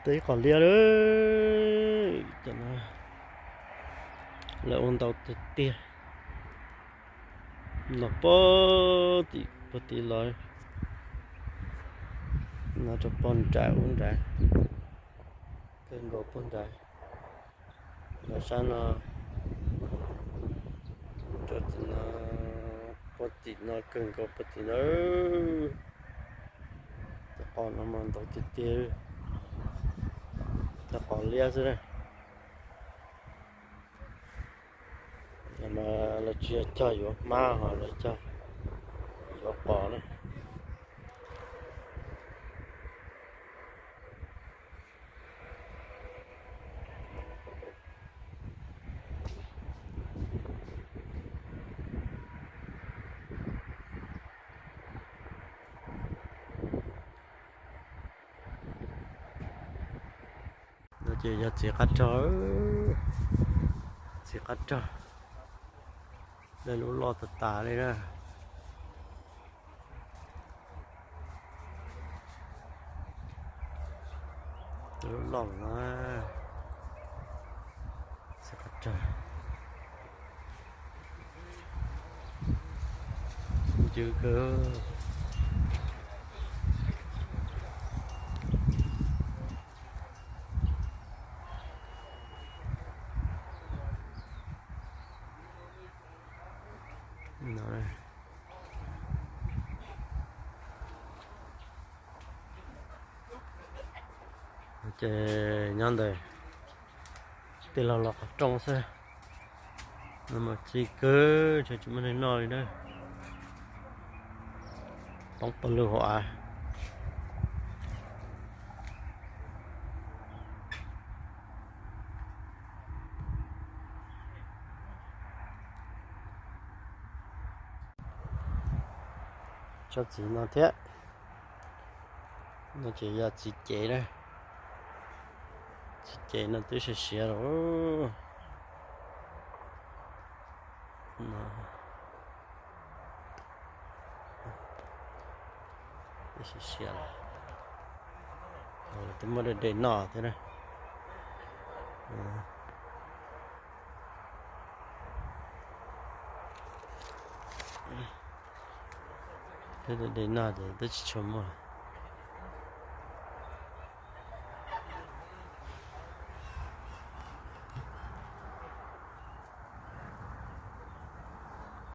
Tau ib qos liab lawm, cov no lawv ua ntau tiag tiag. No pog tim pog tim los, no rau pog nrad ub nrad, kawg nkaus pog nrad. Los sab no rau tim no, pog tim no kawg nkaus pog tim no. Cov qos no mas ntau tiag tiag, cov qos liab xwb na. Mas lawv tsis yog cog yuav hmab ho lawv cog yuav qos na. No ces yog txiv qab rog, txiv qab rog, lawv lub loj tas tas li na. Lub loj no, txiv qab rog ncw kawg. Ces nyob ntawd, tij laug los qhov rooj xwb. No mas txi kawg, tsis muaj neeg noj li na. Poob pawg lug hauv av. Tsob txiv no thiab, no ces yog txiv cev na. Txiv cev no twb siav siav lawm. Twb siav siav lawm, twb muab de de noj thiab na. Twb de de noj ces twb tsis tshua muaj.